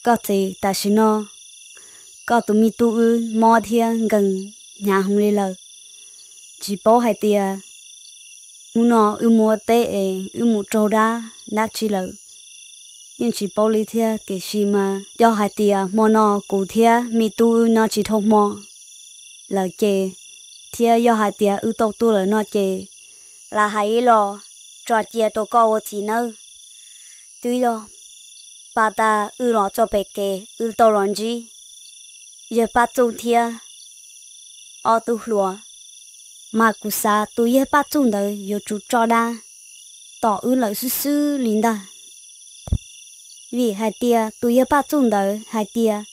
Koj txiv, tam sim no koj tus me tub wb mob thiab nkees hnyav heev li lawm. Tsis paub hais tias hnub no wb mus ua teb es wb mus raug dab dab tsi lawm, yeej tsis paub li thiab. Tiam sis mas yog hais tias hmo no kuv thiab me tub wb nyob tsis dhau hmo lawm ces, thiab yog hais tias wb tau tuaj lawm no ces, lam hais ib los tso cia rau koj ua txiv nawb. Twb yog pab tas wb los txog pem kev wb tau los ntsib yawg Paj Txuj thiab ob tug hluas, mas kuv xav tus yawg Paj Txuj ntawd yuav tsum tso dab tom wb lawm xwb xwb li ntag. Vim hais tias tus yawg Paj Txuj ntawd hais tias,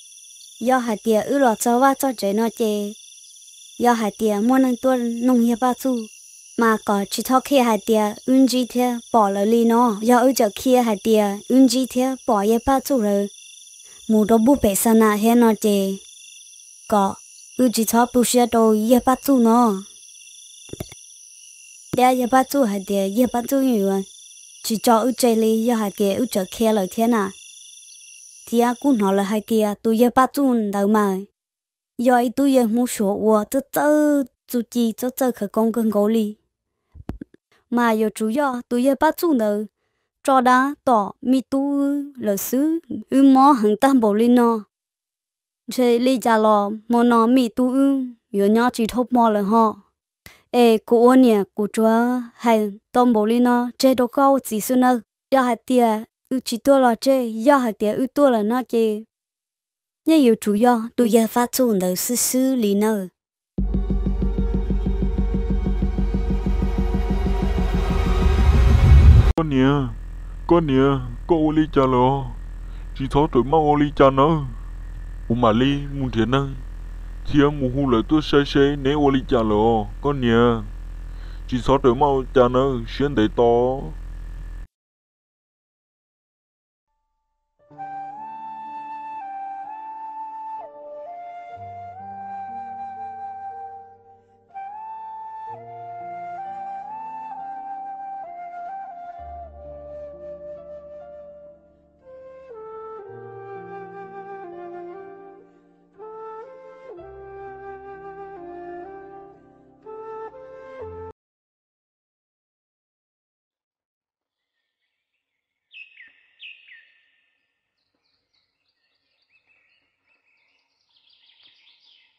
yog hais tias wb los txog vaj txog tsev no ces, yog hais tias muaj neeg tuaj nug yawg Paj Txuj, mas kom tsis txhob qhia hais tias wb ntsib thiab pom lawv li no. Yog wb txawm qhia hais tias wb ntsib thiab pom yawg Paj Txuj lawv mus rau pug pem xa nas thiab no ces, kom wb tsis txhob tu siab rau yawg Paj Txuj no. Thiab yawg Paj Txuj hais tias yawg Paj Txuj yeej yuav tsis tso wb tseg li yog hais tias wb txawm qhia lawm thiab na. Thiab kuj hnov lawv hais tias tus yawg Paj Txuj ntawd mas yog ib tug yawg Hmoob Suav uas txawj txawj txuj ci txawj txawj khawv koob kawg nkaus li. Mas yuav tsum yog tus yawg Paj Txuj ntawd tso dab tom me tub wb lawm xwb, wb mob heev tag npaum li no. Ntshe li cas los hmo no me tub wb yuav nyob tsis dhau hmo lawm ho. Es kuv ua niam kuv tsuas hais tau npaum li no tseg rau koj ua txiv xwb nawb. Yog hais tias wb tsis tuaj los tseg, yog hais tias wb tuaj lawm no ces yeej yuav tsum yog tus yawg Paj Txuj ntawd xwb xwb li nawb. Koj niam, koj niam, koj ua li cas lawm os? Tsis txhob rawm maj ua li cas nawb. Kuv mam li mus nrhiav neeg thiab mus hu lawv tuaj saib seb neb ua li cas lawm os koj niam. Tsis txhob rawm maj ua cas nawb, siab ntev tos.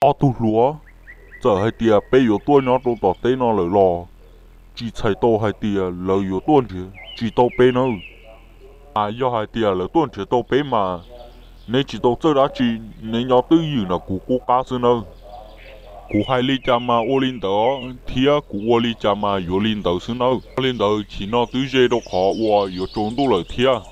Ob tug hluas, txawm hais tias peb yuav tuaj nyob rau tom teb no lawm los tsis txhais tau hais tias lawv yuav tuaj nrhiav tsis tau peb nawb. Mas yog hais tias lawv tuaj nrhiav tau peb mas neb tsis tau txawj dab tsi, neb nyob twj ywm nram kuv qub qab xwb nawb. Kuv hais li cas mas ua li ntawd thiab kuv ua li cas mas yuav li ntawd xwb nawb. Yog li ntawd chim no twb ze rau qhov uas yuav tsaus ntuj lawm thiab.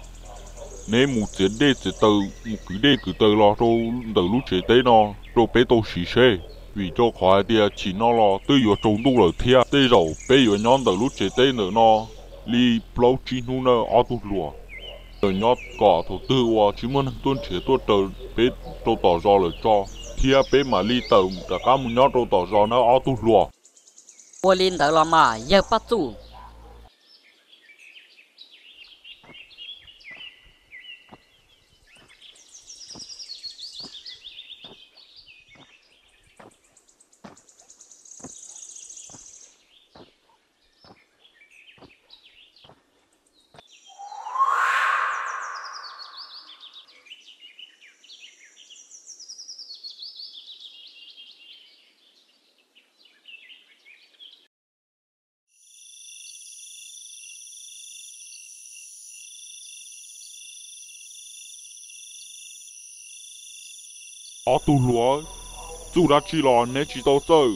Neb mus txiav dej txiav taws, mus kwv dej kwv taws los rau ntawm lub tsev teb no rau peb tau siv seb, vim rau qhov hais tias chim no los twb yuav tsaus ntuj lawm thiab. Tej zaum peb yuav nyob ntawm lub tsev teb ntawm no li plaub tsib hnub nawb ob tug hluas. Txawm nyob kom thaum twg uas tsis muaj neeg tuaj nrhiav tuaj raws peb rau tom zos lawm tso, thiab peb mam li tawm rov qab mus nyob rau tom zos nawb ob tug hluas. Ua li ntawd los mas yawg Paj Txuj. Ob tug hluas, txuj dab tsi los neb tsis tau txawj.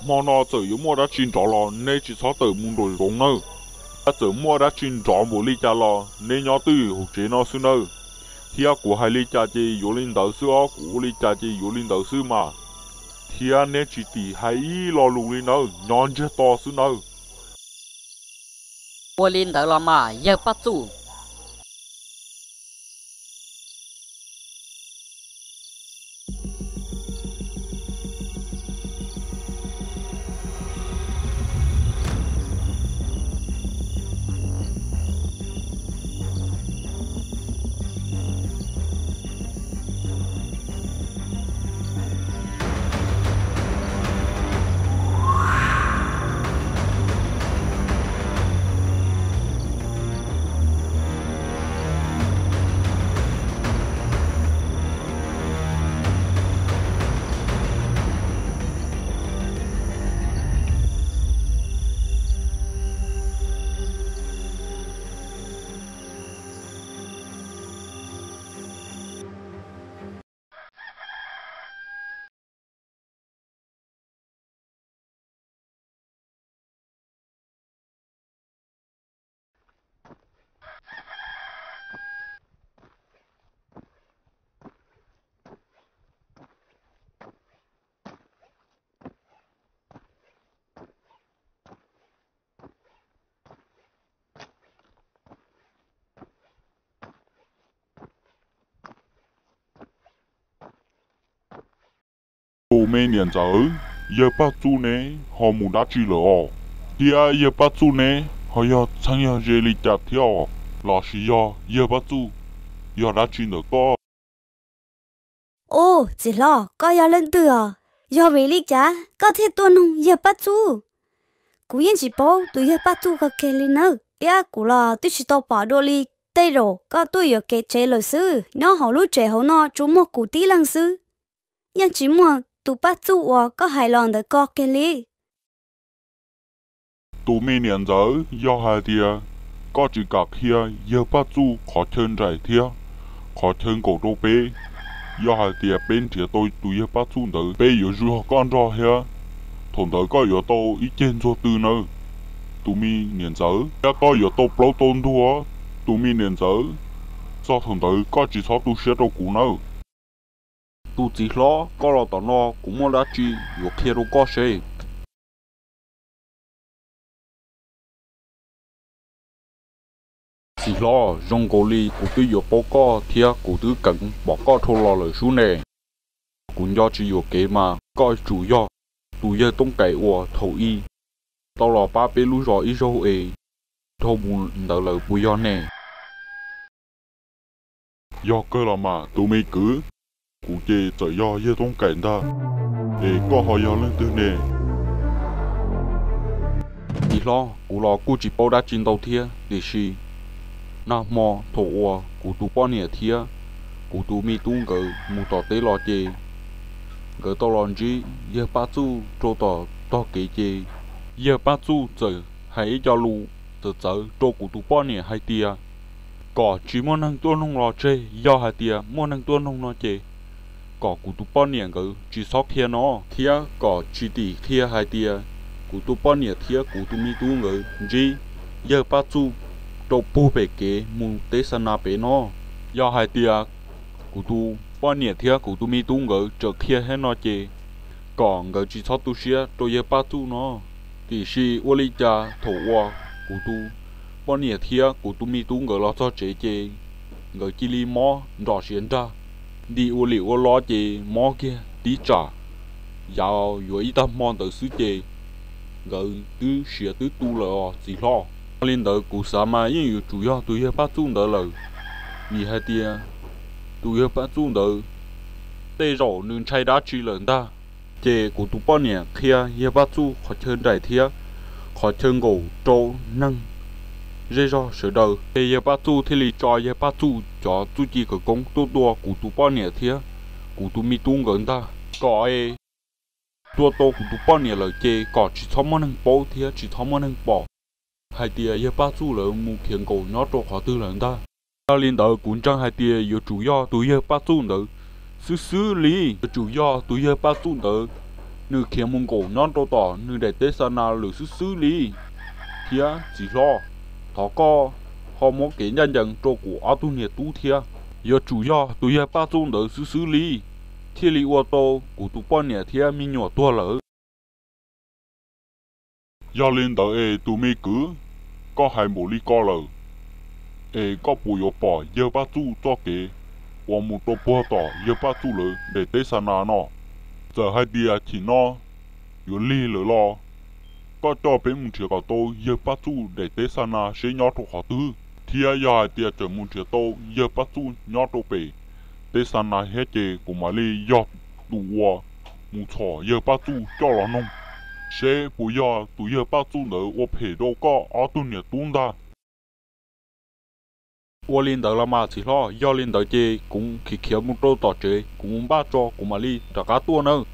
Hmo no txawm yuav muaj dab tsi nrov los neb tsis txhob tawm mus nraum zoov nawb. Yog txawm muaj dab tsi nrov npaum li cas los neb nyob twj ywm hauv tsev no xwb nawb. Thiab kuv hais li cas ces yuav li ntawd xwb os, kuv ua li cas ces yuav li ntawd xwb mas. Thiab neb tsis tim hais ib lo lus li nawb, nyob ntsiag to xwb nawb. Ua li ntawd los mas yawg Paj Txuj. Tus me niam ntxawm, yawg Paj Txuj ne ho mus dab tsi lawm os? Thiab yawg Paj Txuj ne ho yog txheeb yog ze li cas thiab os? Lossis yog yawg Paj Txuj yog dab tsi ntawm koj? Ub, txiv hlob, koj yog leej twg os? Yog vim li cas koj thiaj tuaj nug yawg Paj Txuj? Kuv yeej tsis paub tus yawg Paj Txuj ko kiag li nawb, thiab kuv los twb tsis tau pom dua li. Tej zaum koj tuaj yuam kev tsev lawm xwb. Nyob hauv lub tsev hauv no tsuas muaj kuv tib leeg xwb, yeej tsis muaj tus Paj Txuj uas koj hais los ntawd ko kiag li. Tus me niam ntxawm, yog hais tias koj tsis kam qhia yawg Paj Txuj qhov chaw nraim thiab qhov chaw nkaum rau peb, yog hais tias peb nrhiav tau tus yawg Paj Txuj ntawd, peb yuav zuj koj nrog thiab. Thaum ntawd koj yuav tau ib ceg ntxuag twg nawb? Tus me niam ntxawm, thiab koj yuav tau plaub tau ntug, tus me niam ntxawm. Txog thaum ntawd koj tsis txhob tu siab rau kuv nawb. Tus txiv hlob, koj los tom no kuv muaj dab tsi yuav qhia rau koj seb. Txiv hlob, zoo nkaus li kuv twb yuav paub koj thiab kuv twb kheev pom koj dhau los lawm sub ne. Kuv nco tsis yuam kev mas koj tsum yog tus yawg Tooj Kaim uas thaum ub tau los pab peb lub zos ib zaug es dhau mus ntawd lawm puas yog ne? Yog kawg los mas tus me kwv, kuv ces txawm yog yawg Tooj Kaim ntag, es koj ho yog leej twg ne? Txiv hlob, kuv los kuj tsis paub dab tsi ntau thiab, tiam sis nag hmo thaum uas kuv tus poj niam thiab kuv tus me tub nkawd mus tom teb los ces nkawd tau los ntsib yawg Paj Txuj rau tom tog kev ces yawg Paj Txuj txawm hais ib co lus txawv txawv rau kuv tus poj niam hais tias kom tsis muaj neeg tuaj noog los tseg, yog hais tias muaj neeg tuaj noog no ces kom kuv tus poj niam nkawd tsis txhob qhia no, thiab kom tsis tim qhia hais tias kuv tus poj niam thiab kuv tus me tub nkawd ntsib yawg Paj Txuj rau puag pem kev mus teb xa nas pem no. Yog hais tias kuv tus poj niam thiab kuv tus me tub nkawd tseem qhia thiab no ces kom nkawd tsis txhob tu siab rau yawg Paj Txuj no. Tiam sis ua li cas thaum uas kuv tus poj niam thiab kuv tus me tub nkawd los txog tsev ces nkawd cia li mob nrom siav nrag, nti ua lim ua lo ces mob kiag tib tsam. Yav yuav ib tag hmo ntawd xwb ces nkawd twb siav twb tu lawm os txiv hlob. Yog li ntawd kuv xav mas yeej yuav tsum yog tus yawg Paj Txuj ntawd lawm, vim hais tias tus yawg Paj Txuj ntawd tej zaum nws ntshai dab tsi lawm ntag. Ces kuv tus poj niam qhia yawg Paj Txuj qhov chaw nraim thiab qhov chaw nkaum rau neeg zej zog sawv daws, ces yawg Paj Txuj thiaj li tso yawg Paj Txuj cov txuj ci khawv koob tuaj tua kuv tus poj niam thiab kuv tus me tub nkawd ntag, kom es tua tau kuv tus poj niam lawm ces kom tsis txhob muaj neeg paub thiab tsis txhob muaj neeg pom hais tias yawg Paj Txuj lawv mus khiav nkaum nyob rau qhov twg lawm ntag. Yog li ntawd kuv ntseeg hais tias yuav tsum yog tus yawg Paj Txuj ntawd xwb xwb li. Yuav tsum yog tus yawg Paj Txuj ntawd nws khiav mus nkaum nyob rau tom nws daim teb xa nas lawm xwb xwb li. Thiab txiv hlob, thov koj ho muab kev ncaj ncees rau kuv ob tug niam tub thiab. Yuav tsum yog tus yawg Paj Txuj ntawd xwb xwb li thiaj li ua tau kuv tus poj niam thiab me nyuam tuag lawm. Yog li ntawd es tus me kwv, koj hais npaum li ko lawm, es koj puas yuav pom yawg Paj Txuj txoj kev uas mus rau puag tom yawg Paj Txuj lawv daim teb xa nas no? Txawm hais tias chim no yuav lig lawm los koj coj peb mus nrhiav kom tau yawg Paj Txuj daim teb xa nas seb nyob rau qhov twg, thiab yog hais tias tseem mus nrhiav tau yawg Paj Txuj nyob rau pem teb xa nas thiab ces kuv mam li yog tus uas mus txhom yawg Paj Txuj coj los noog, seb puas yog tus yawg Paj Txuj ntawd ua phem rau koj ob tug niam tub ntag. Ua li ntawd los mas txiv hlob, yog li ntawd ces kuv khiav khiav mus rau tom tsev, kuv mus npaj tso kuv mam li rov qab tuaj nawb.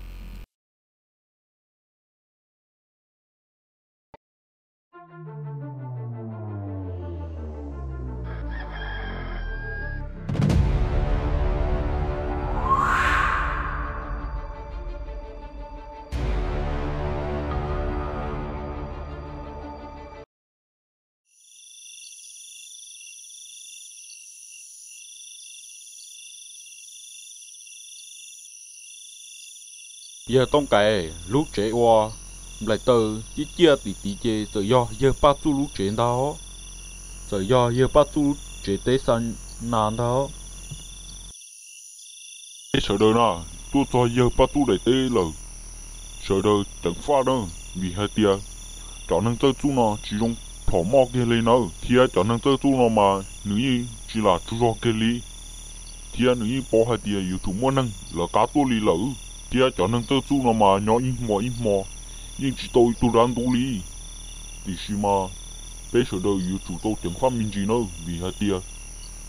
Yawg Tooj Kaim, lub tsev uas nplaim taws ciaj ciaj tim tid ces txawm yog yawg Paj Txuj lub tsev ntag. Txawm yog yawg Paj Txuj lub tsev teb xa nas ntag. Nej sawv daws na, Tuaj txog yawg Paj Txuj daim teb lawm, sawv daws ceev faj na, vim hais tias cov neeg txawj txuj no tsis zoo phom moj kiag li nawb. Thiab cov neeg txawj txuj no mas nws yeej tsis lam tsaug zog kiag li, thiab nws yeej paub hais tias yuav tsum muaj neeg lawv qab tuaj li lawm. Thiab cov neeg txawj txuj no mas nyob ib hmo ib hmo yeej tsis tau ib tug dab ntub li. Tiam sis mas peb sawv daws yuav tsum tau ceev faj me ntsis nawb, vim hais tias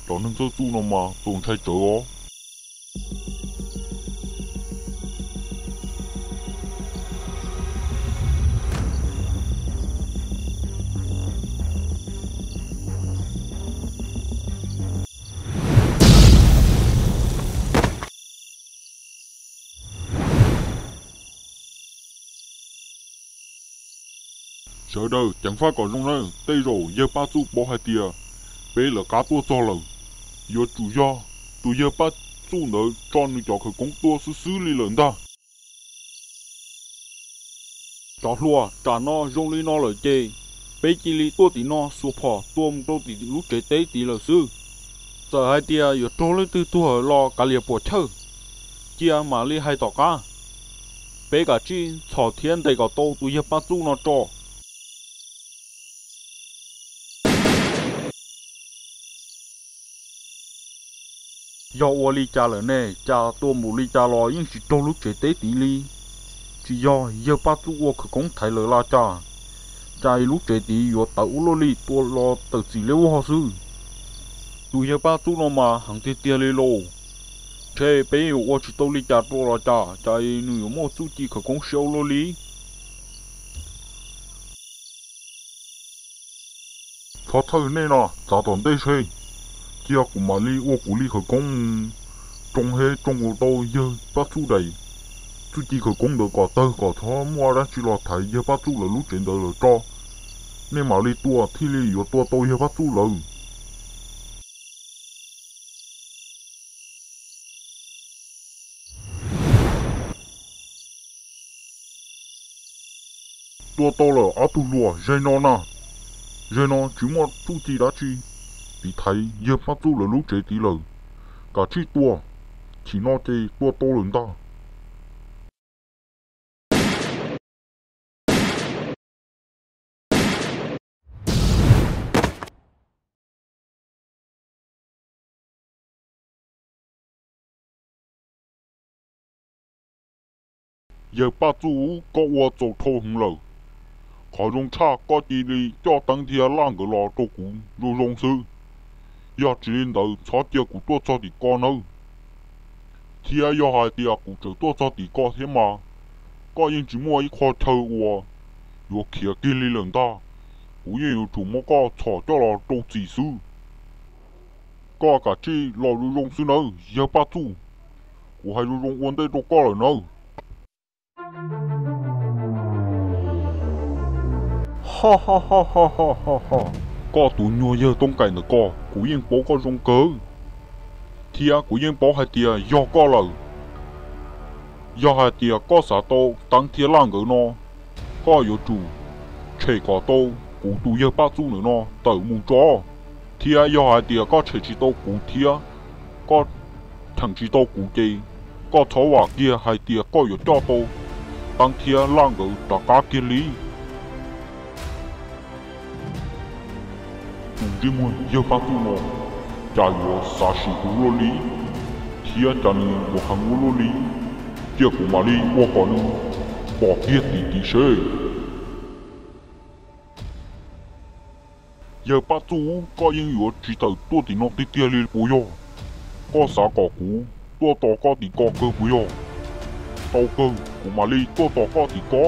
cov neeg txawj txuj no mas txaus ntshai tsawv os. Sawv daws ceev faj kom zoo nawb, tej zaum yawg Paj Txuj paub hais tias peb lawv qab tuaj txog lawm. Yuav tsum yog tus yawg Paj Txuj ntawd tso nws cov khawv koob tuaj xwb xwb li lawm ntag. Cov hluas, tsam no zoo li no lawm ces peb cia li tuaj tim no xuas phom tua mus rau tim lub tsev teb tid lawm xwb. Txawm hais tias yuav raug leej twg tuag los kav liam puam chawj, cia mam li hais tom qab. Peb kav tsij txhom thiab ntes kom tau tus yawg Paj Txuj no tso. Yog ua li cas lawm ne? Cas tua npaum li cas los yeej tsis raug lub tsev teb tid li? Tsis yog yawg Paj Txuj ua khawv koob thaiv lawm los cas? Cas lub tsev tid yuav tawv ua luaj li, tua los tawm txim liab vog xwb. Tus yawg Paj Txuj no mas heev tiag tiag li lauj. Ntshe peb yuav ua tsis tau li cas rau los cas, cas nws yuav muaj txuj ci khawv koob siab ua luaj li. Txhob txhawj nej no, txav tom ntej seb, cia kuv mam li ua kuv li khawv koob mus tsoo he tsoo ua tau yawg Paj Txuj daim txuj ci khawv koob ntawd kom tawg, kom txhob muaj dab tsi los thaiv yawg Paj Txuj lawv lub tsev ntawd lawm tso. Nej mam li tua thiaj li yuav tua tau yawg Paj Txuj lawm. Tua tau lawm ob tug hluas, zaum no na, zaum no tsis muaj txuj ci dab tsi tiv thaiv yawg Paj Txuj lawv lub tsev tid lawm. Kav tsij tua, chim no ces tua tau lawm ntag. Yawg Paj Txuj, koj ua txaus dhau heev lawm. Qhov zoo tshaj koj cia li coj Teeb thiab Laj nkawd los rau kuv zoo zoo xwb. Yog tsis li ntawd txhob cia kuv tuaj txog tim ko nawb. Thiab yog hais tias kuv tseem tuaj txog tim ko thiab mas, koj yeej tsis muaj ib qho chaw uas yuav khiav kiag li lawm ntag. Kuv yeej yuav tsum muab koj txhom coj los rau txim xwb. Koj kav tsij los zoo zoo xwb nawb yawg Paj Txuj. Kuv hais zoo zoo ua ntej rau koj lawm nawb. Ho ho ho ho ho ho ho. Koj tus nyuag yawg Tooj Kaim ntawm ko, kuv yeej paub koj zoo kawg, thiab kuv yeej paub hais tias yog koj lawm. Yog hais tias koj xav tau Teeb thiab Laj nkawd no, koj yuav tsum tshem kom tau kuv tus yawg Paj Txuj ntawm no tawm mus tso. Thiab yog hais tias koj tshem tsis tau kuv thiab koj cheem tsis tau kuv ces koj txhob vam kiag hais tias koj yuav coj tau Teeb thiab Laj nkawd rov qab kiag li. Tus ntsej muag yawg Paj Txuj no, cas yuav xav sim kuv luaj li, thiab cas nws yuav heev ua luaj li. Cia kuv mam li ua kom nws pom kiag tim tid seb. Yawg Paj Txuj, koj yeej yuav tsis tawm tuaj tim no tiag tiag li puas yog? Koj xav kom kuv tuaj tos koj tim ko kawg puas yog? Tau kawg, kuv mam li tuaj tos koj tim ko.